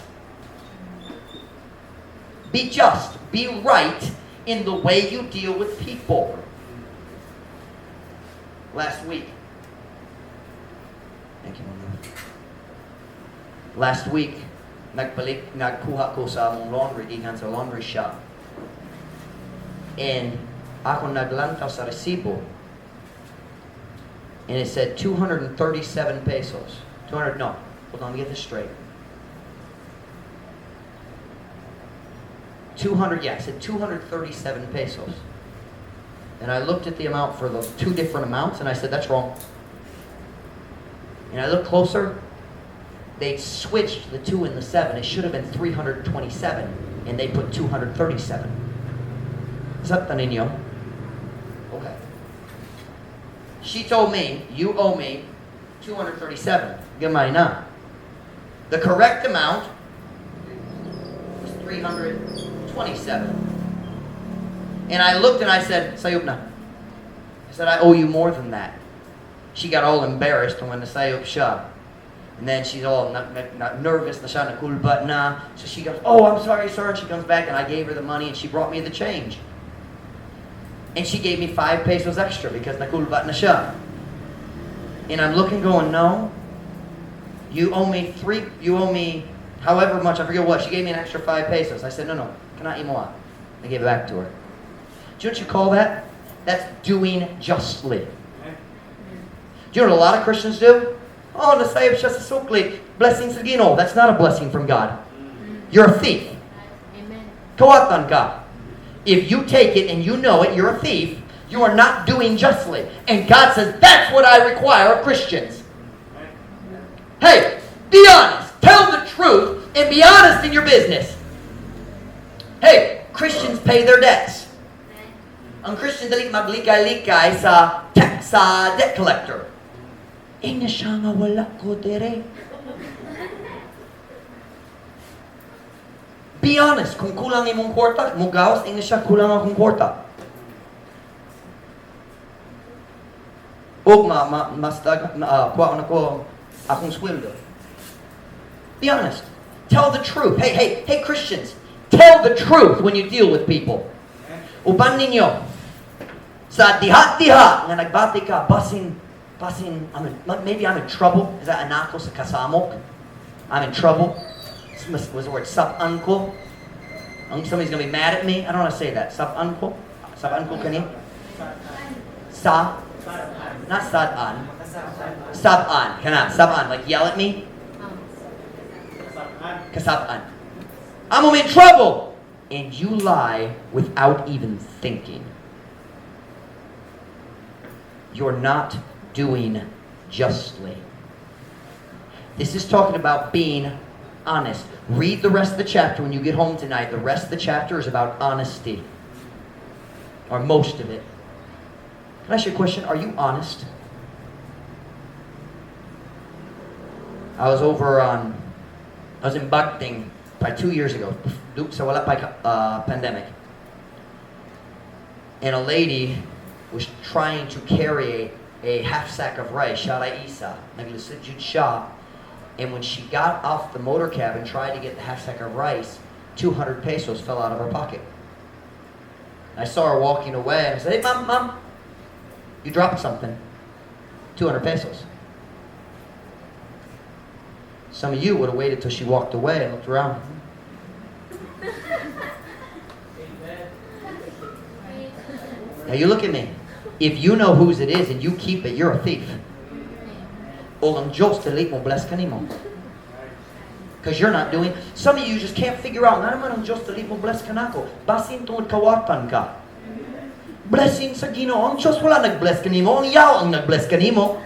Be just. Be right in the way you deal with people. Last week. Thank you, Mama. Last week, nagpalit, nagkuha ko sa among laundry, gikan sa laundry shop. And ako naglantaw sa resibo. And it said 237 pesos. 200, no. Hold on, let me get this straight. 200, yeah, it said 237 pesos. And I looked at the amount for the two different amounts, and I said, "That's wrong." And I looked closer. They switched the 2 and the 7. It should have been 327, and they put 237. Sabtan ninyo? Okay. She told me, "You owe me 237. Gamay na." The correct amount was 327. And I looked and I said, "Sayop na." I said, "I owe you more than that." She got all embarrassed when nasayop siya. And then she's all not nervous na siya, nakulba na. So she goes, "Oh, I'm sorry, sir." And she comes back and I gave her the money and she brought me the change. And she gave me 5 pesos extra because nakulba na siya. And I'm looking going, "No. You owe me three, you owe me however much, I forget what." She gave me an extra 5 pesos. I said, No, kana imo ah." I gave it back to her. Do you know what you call that? That's doing justly. Do you know what a lot of Christians do? Oh, nasayop siya sa sukli. Blessing sa Ginoo. That's not a blessing from God. You're a thief. Amen. Kawatan ka. If you take it and you know it, you're a thief. You are not doing justly. And God says, that's what I require of Christians. Hey, be honest. Tell the truth and be honest in your business. Hey, Christians pay their debts. Ang Christian dali maglikay-likay sa debt collector. Ingna siya nga wala ko dere. Be honest, kung kulang imong kwarta, mugawas, ingna siya kulang akong kwarta. Og ma, ma, mas kuha na ko akong sweldo. Be honest. Tell the truth. Hey, hey, hey, Christians, tell the truth when you deal with people. Uban ninyo, sa diha-diha nga nagbati ka, basin, basin, maybe I'm in trouble. Is that anako sa kasamok? I'm in trouble. Was the word sap-angko? Somebody's going to be mad at me. I don't want to say that. Sap-angko? Sap-angko kani? Sa? Not sad-an. Sab-an. Kana, sab-an. Like yell at me? Kasab-an. I'm in trouble. And you lie without even thinking. You're not doing justly. This is talking about being honest. Read the rest of the chapter when you get home tonight. The rest of the chapter is about honesty. Or most of it. Can I ask you a question? Are you honest? I was over on, I was in Bakting probably 2 years ago. Sa wala pa pandemic. And a lady was trying to carry a half sack of rice, siya isa, naglisod jud siya. And when she got off the motor cab and tried to get the half sack of rice, 200 pesos fell out of her pocket. I saw her walking away, and I said, hey, mom, mom, you dropped something. 200 pesos. Some of you would have waited till she walked away and looked around. Now you look at me. If you know whose it is and you keep it, you're a thief. O ang Diyos dili mo bless kanimo. Because you're not doing. Some of you just can't figure out. Nga naman ang Diyos dili mo bless kanako. Basin tungod kawatan ka. Blessing sa Ginoo. Ang Diyos wala nag-bless kanimo. Ang yaw ang nag-bless kanimo.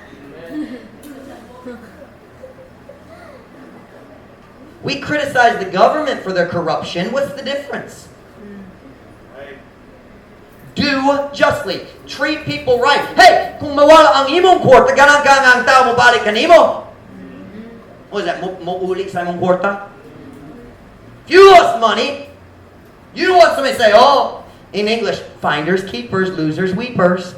We criticize the government for their corruption. What's the difference? Do justly. Treat people right. Hey, kung mawala ang imong kwarta, ganang ka nga ang tao mo balik kanimo. What is that? Mo uli sa imong kwarta? If you lost money, you don't want somebody to say, oh, in English, finders, keepers, losers, weepers.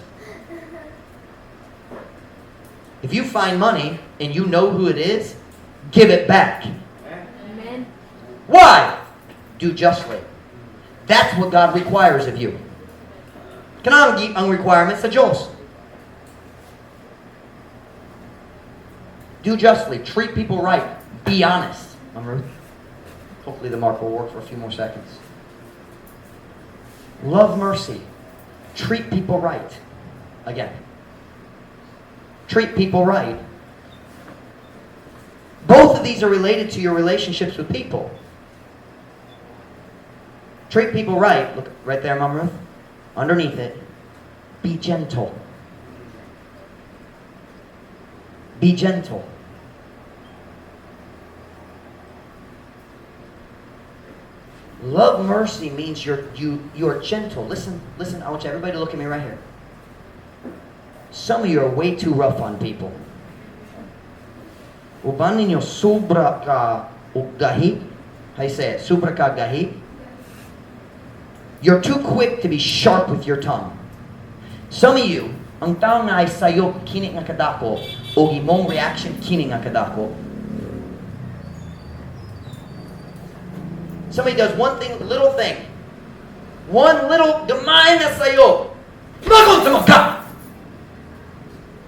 If you find money and you know who it is, give it back. Amen. Why? Do justly. That's what God requires of you. Kanang ang requirement sa Diyos. Do justly. Treat people right. Be honest. Ma'am Ruth, hopefully the mark will work for a few more seconds. Love mercy. Treat people right. Again. Treat people right. Both of these are related to your relationships with people. Treat people right. Look right there, Ma'am Ruth. Underneath it, be gentle. Be gentle. Love mercy means you're gentle. Listen, listen, I want you everybody to look at me right here. Some of you are way too rough on people. Uban ninyo sobra ka og gahi. How you say it? Sobra ka gahi. You're too quick to be sharp with your tongue. Some of you, ang tao nga ay sayop kini nga kadako o imong reaction kini nga kadako. Somebody does one thing, little thing. One little gamay na sayop. Magunsa man ka!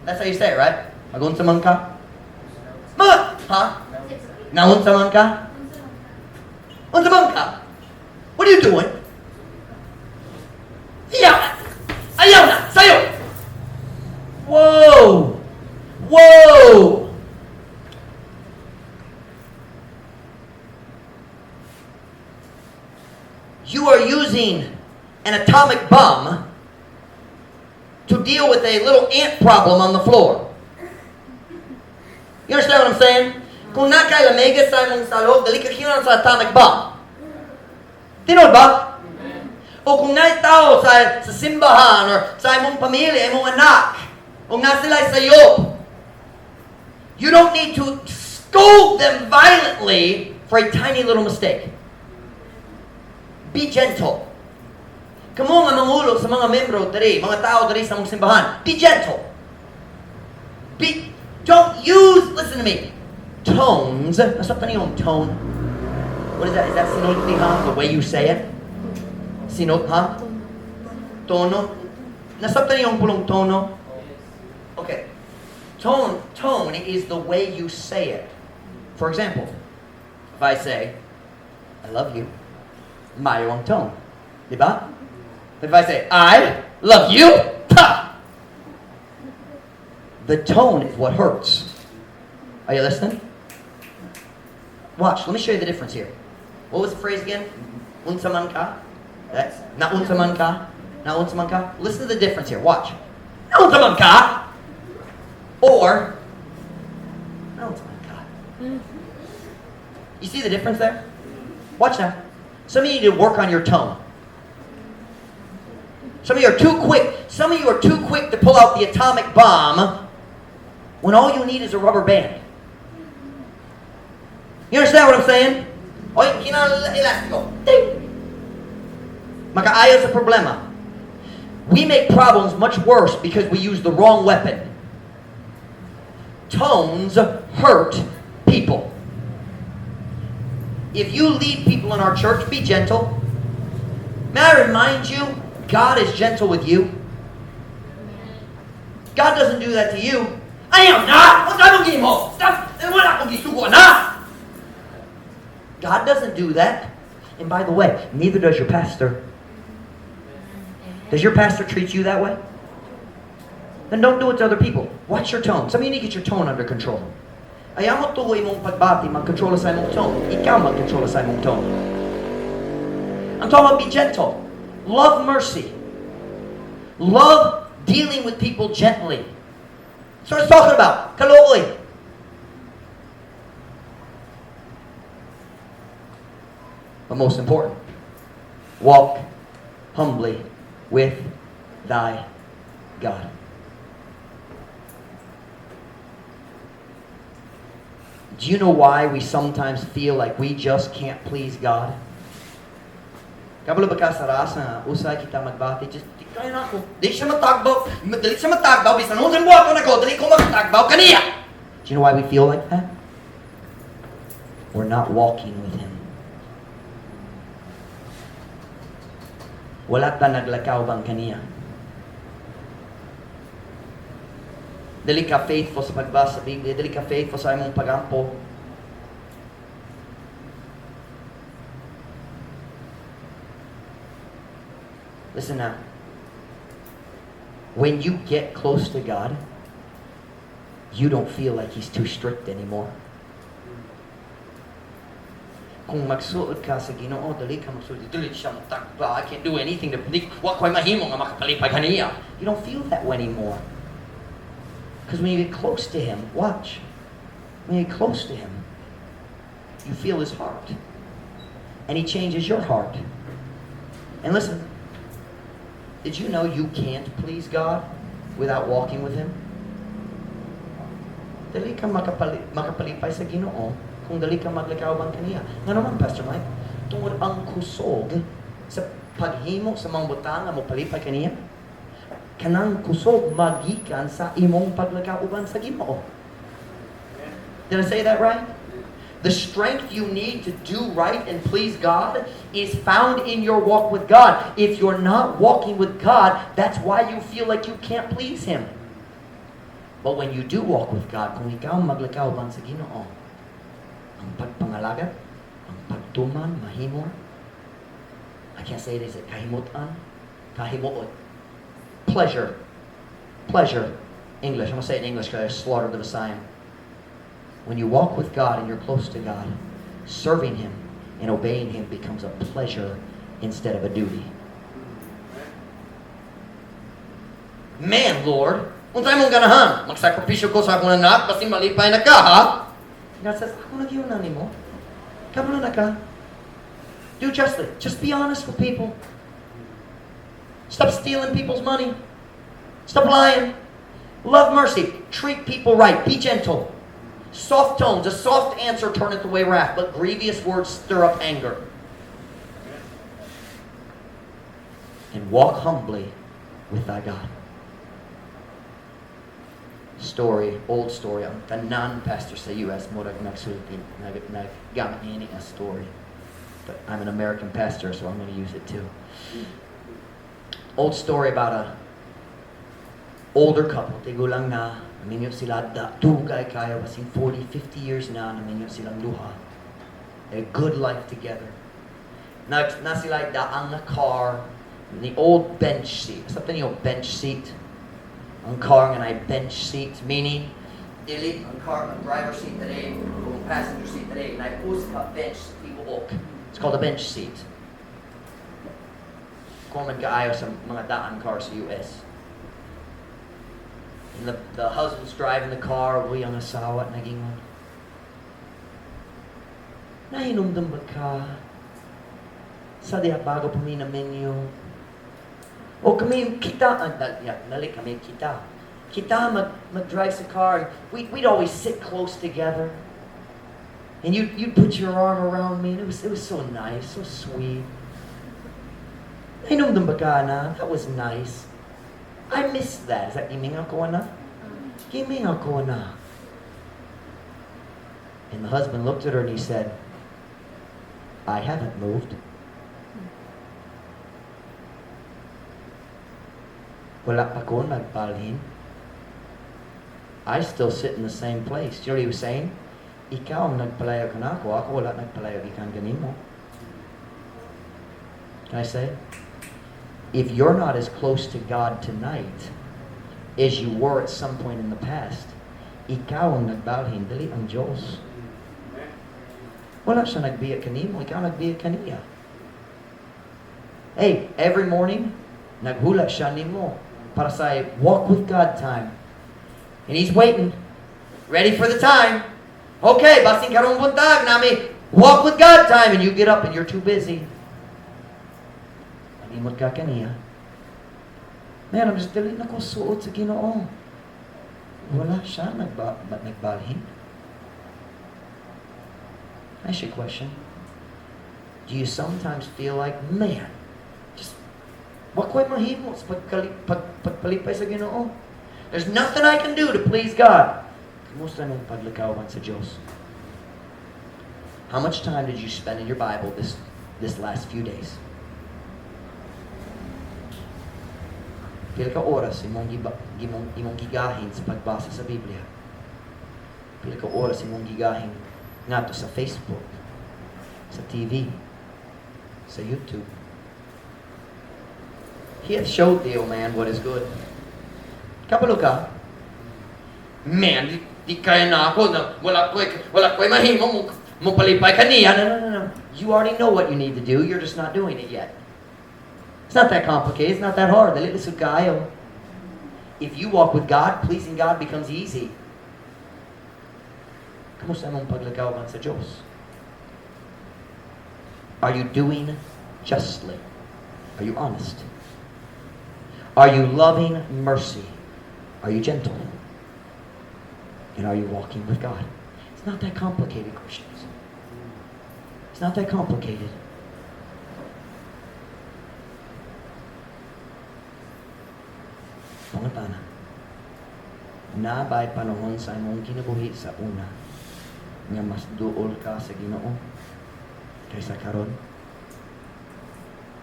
That's how you say it, right? Magunsa man ka? Ma! Ha? Naunsa man ka? Unsa man ka? What are you doing? Yeah! Ayaw na! Sayo! Whoa! an atomic bomb to deal with a little ant problem on the floor. You understand what I'm saying? Kung naa kay lamega sa imong salog, dili ka kinahanglan sa atomic bomb. Tinuod ba? O kung naay tao sa simbahan or sa imong pamilya, imong anak, o naa sila sayop, you don't need to scold them violently for a tiny little mistake. Be gentle. Kamo nga mangulo sa mga membro diri, mga tao diri sa among simbahan, be gentle. Don't use, listen to me, tones. Nasabtan niyo ang tone? What is that? Is that sinultihan? The way you say it? Sinot, ha? Tono? Nasabtan niyo ang pulong tono? Okay. Tone is the way you say it. For example, if I say, "I love you," maayo ang tone. Di ba? But if I say, "I love you," ta! The tone is what hurts. Are you listening? Watch, let me show you the difference here. What was the phrase again? Unsa man ka? That's naunsa man ka? Naunsa man ka? Listen to the difference here. Watch. Naunsa man ka? Or naunsa man ka? You see the difference there? Watch now. Some of you need to work on your tone. Some of you are too quick. Some of you are too quick to pull out the atomic bomb when all you need is a rubber band. You understand what I'm saying? Oy, kinahanglan elastiko. Ding! Makaayo sa problema. We make problems much worse because we use the wrong weapon. Tones hurt people. If you lead people in our church, be gentle. May I remind you, God is gentle with you. God doesn't do that to you. Ayaw na! Unsa imong gihimo? Stop! Wala akong gisugo na! God doesn't do that. And by the way, neither does your pastor. Does your pastor treat you that way? Then don't do it to other people. Watch your tone. Some of you need to get your tone under control. Ayaw mo tugoy imong pagbati, mag-control sa imong tone. Ikaw mag-control sa imong tone. I'm talking about be gentle. Love mercy. Love dealing with people gently. That's what it's talking about. Kaluoy. But most important, walk humbly with thy God. Do you know why we sometimes feel like we just can't please God? Kabalo ba ka sa rasa nga usahay kita magbati, just di kaya nako. Di siya matagbaw, dili siya matagbaw, bisan unsay buhaton nako, dili ko makatagbaw kaniya. Do you know why we feel like that? We're not walking with Him. Wala ta naglakaw uban kaniya. Dili ka faithful sa pagbasa sa Biblia, dili ka faithful sa imong pagampo. Listen now. When you get close to God, you don't feel like He's too strict anymore. Kung magsuod ka sa Ginoo, dili ka magsuod. Dili siya matagba. I can't do anything to di, wa ko'y mahimo nga makapalipay kaniya. You don't feel that way anymore. Because when you get close to Him, watch. When you get close to Him, you feel His heart. And He changes your heart. And listen, did you know you can't please God without walking with Him? Dili ka makapalipay sa Ginoo kung dili ka maglakaw uban kaniya. Ngano man, Pastor Mike? Tungod ang kusog sa paghimo sa mga butang nga mopalipay kaniya, kanang kusog magikan sa imong paglakaw uban sa Ginoo. Did I say that right? The strength you need to do right and please God is found in your walk with God. If you're not walking with God, that's why you feel like you can't please Him. But when you do walk with God, kung ikaw maglakaw uban sa Ginoo, ang pagpangalagat, ang pagtuman, mahimo. I can't say it, is it kahimutan? Kahimuot. Pleasure. Pleasure. English. I'm going to say it in English because I slaughtered the Visayan. When you walk with God and you're close to God, serving Him and obeying Him becomes a pleasure instead of a duty. Man, Lord, unsay imong ganahan? Magsakripisyo ko sa akong anak, basin malipay na ka, ha? God says, ako na giuna nimo. Kabalo na ka. Do justly. Just be honest with people. Stop stealing people's money. Stop lying. Love mercy. Treat people right. Be gentle. Soft tones. A soft answer turneth away wrath, but grievous words stir up anger. And walk humbly with thy God. Story, old story. Ang tanan pastor sa US, murag nagsulti, naggamit niini nga story. But I'm an American pastor, so I'm going to use it too. Old story about a older couple, tigulang na, naminyo sila, dugay kayo, basin 40, 50 years na, naminyo silang duha. A good life together. Na sila daang na car, the old bench seat. Something yung bench seat. Ang car nga naay bench seat, meaning, dili, ang car, ang driver seat diri, ang passenger seat diri, naay usa ka bench tibuok. It's called a bench seat. Common kaayo sa mga daan car sa US. And the husband's driving the car, uy, ang asawa, nag-ingon. Nahinumdum ba ka? Sa diha bago pa mi naminyo. O kami kita, yeah, dali kami kita. Kita mag-drive sa car. We'd always sit close together. And you'd put your arm around me, and it was so nice, so sweet. Nahinumdum ba ka na? That was nice. I miss that. Is that gimingaw ko na? Gimingaw ko na. And the husband looked at her and he said, "I haven't moved. Wala pa ko nagbalhin. I still sit in the same place." Do you know what he was saying? Ikaw ang nagpalayo kanako, ako wala nagpalayo gikan kanimo. Can I say? If you're not as close to God tonight as you were at some point in the past, ikaw ang nagbalhin, dili ang Diyos. Wala siya nagbiya kanimo, ikaw nagbiya kaniya. Hey, every morning, naghula siya nimo para sa walk with God time. And he's waiting, ready for the time. Okay, basin karong buntag naa mi walk with God time, and you get up and you're too busy. Nalimot ka kaniya. Man, I'm just dili na ko suot sa Ginoo. Wala siya nagbalhin. I ask you a question. Do you sometimes feel like, man, just wa ko'y mahimo sa pagpalipay sa Ginoo? There's nothing I can do to please God. Kumusta imong paglakawan sa Diyos? How much time did you spend in your Bible this last few days? Pila ka oras imong gigahin sa pagbasa sa Biblia? Pila ka oras imong gigahin ngadto sa Facebook, sa TV, sa YouTube? He hath showed thee, O man, what is good. Kabalo ka? Man, di kaya nako na wala ko'y mahimo mo palipay kaniya. No, no, no, no. You already know what you need to do. You're just not doing it yet. It's not that complicated. It's not that hard. Dali lisod kaayo. If you walk with God, pleasing God becomes easy. Kamusta imong paglakaw man sa Diyos? Are you doing justly? Are you honest? Are you loving mercy? Are you gentle? And are you walking with God? It's not that complicated, Christians. It's not that complicated. Pangutana. Naa ba'y panahon sa imong kinabuhi sa una nga mas duol ka sa Ginoo kaysa karon?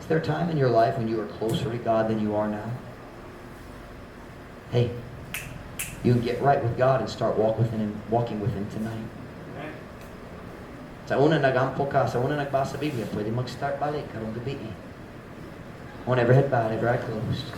Is there a time in your life when you are closer to God than you are now? Hey, you can get right with God and start walking with Him tonight. Sa una nagampo ka, sa una nagbasa Biblia, pwede mag-start balik karong gabi. On every head bowed, every eye closed.